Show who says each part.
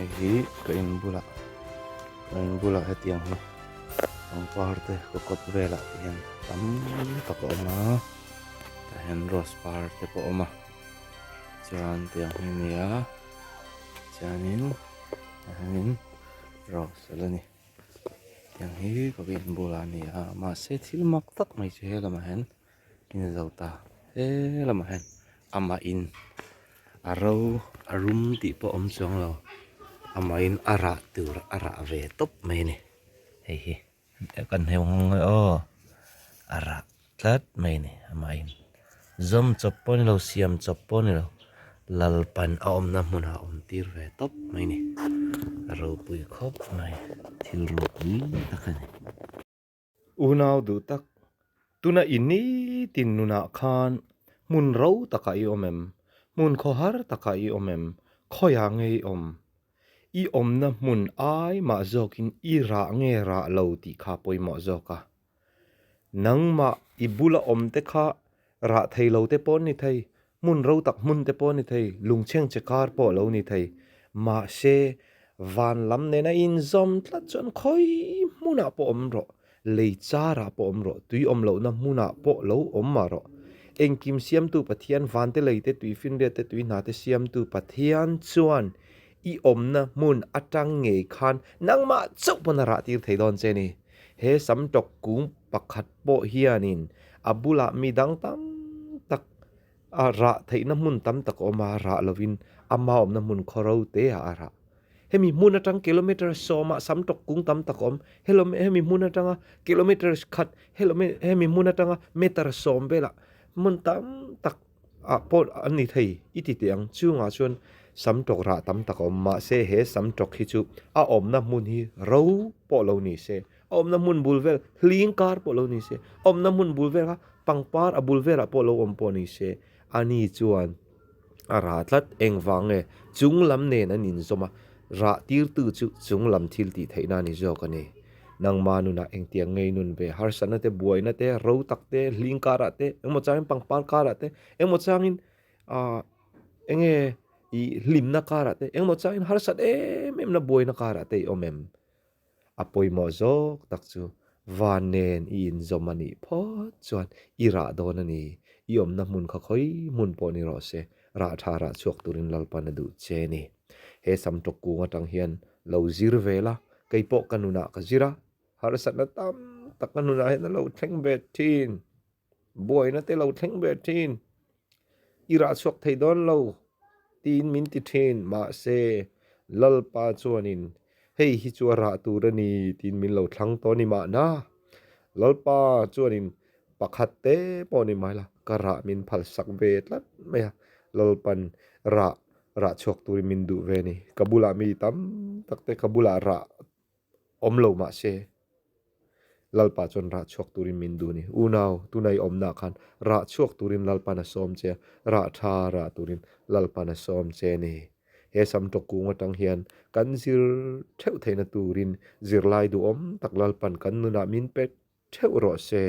Speaker 1: Hei hi ka in bulah ka in bulah hetiang hi pangpar te ka kawt velah te hian tam tak a awm a tah hian rose par te pawh a awm a chuan tiang hi a ni a chuanin tah hianin rose a la ni tiang hi ka in bulah a ni a mahse thil mak tak mai chu he lamah hian. In zo ta he lamah hian amah in a ro a rum tih pawh a awm chuang lo amah in a rah tur a rah ve tawp mai a ni hei hi kan heu nghawng e aw a rah tlat mai a ni amah in zawm chawp pawh a ni lo siam chawp pawh a ni lo lalpan a awmna hmunah a awm tir ve tawp mai a ni a ropui khawp mai thil ropui tak a ni.
Speaker 2: Unau duh tak, tuna i nitin nunah khan hmun ro takah i awm em? Hmun khawhar takah i awm em? Khawiah nge i awm? I awmna hmun ai mah zawkin i rah nge rah lo tih kha pawimawh zawk a. Nangmah i bula awm te kha rah thei lo te pawh an ni thei, hmun ro tak hmun te pawh a ni thei, lungchheng che kar pawh a lo ni thei. Mahse, van lam nena inzawm tlat chuan khawi hmunah pawh awm rawh, lei charah pawh awm rawh, tui awm lohna hmunah pawh lo awm mah rawh. Engkim siamtu Pathian, vante lei te, tui finriat te, tui hna te siamtu Pathian chuan i awmna hmun atang ngei khan nangmah chauh pawn a rah tir thei dawn che a ni. He sam tawk kung pakhat pawh hianin a bulah mi dang tam tak a rah theihna hmun tam tak a awm a, rah lovin ama awmna hmun khaw ro te ah a rah. Hemi hmun atang kilometre sawmah sam tawk kung tam tak a awm, hemi hmun atanga kilometre khat, hemi hmun atanga meter sawm velah hmun tam tak ah pawh an ni thei i ti teh ang. Chungah chuan sam tawk rah tam tak a awm mahse he sam tawk hi chu a awmna hmun hi ro pawh lo ni se, a awmna hmun bul vel hling kar pawh lo ni se, a awmna hmun bul vel kha pangpar a bul velah pawh lo awm pawh ni se ani chuan a rah tlat. Engvang nge chung lam nen an inzawm a, rah tirtu chu chung lam thil tih theihna a ni zawk a ni. Nangma nunah engtiang ngei nun ve harsatna te, buaina te, ro tak te, hling karah te, engmaw changin pangpar karah te, engmaw changin ah enge ih hlimna karah te, engmaw changin harsat em em na buaina karah te i awm em? A pawimawh zawk tak chu van nen i inzawm a nih phawt chuan i rah dawn a ni. I awmna hmun kha khawi hmun pawh ni rawh se, rah tha rah chhuak turin Lalpan a duh che a ni. He samtawk kung atang hian lo zir ve la, kei pawh ka nunah ka zir a, harsatna tam tak ka nunah hian a lo thleng ve thin, buaina te lo thleng ve thin, i rah chhuak thei dawn lo tiin min ti thin, mahse Lalpa chuanin hei hi chu a rah tur a ni tiin min lo thlang tawh a ni mahna, Lalpa chuanin pakhat te pawh ni mai la, ka rah min phalsak ve tlat mai a, Lalpan rah rah chhuak turin min duh ve a ni. Ka bulah mi tam tak te ka bulah rah awm lo mah se Lalpa chuan rah chhuak turin min duh a ni. Unau, tuna i awmnaah khan rah chhuak turin Lalpa'n a sawm che a, rah tha rah turin Lalpa'n a sawm che a ni. He sam tawk kung atang hian kan zir theuh theihna turin zirlai duhawm tak Lalpa'n kan nunah min pe theuh rawh se.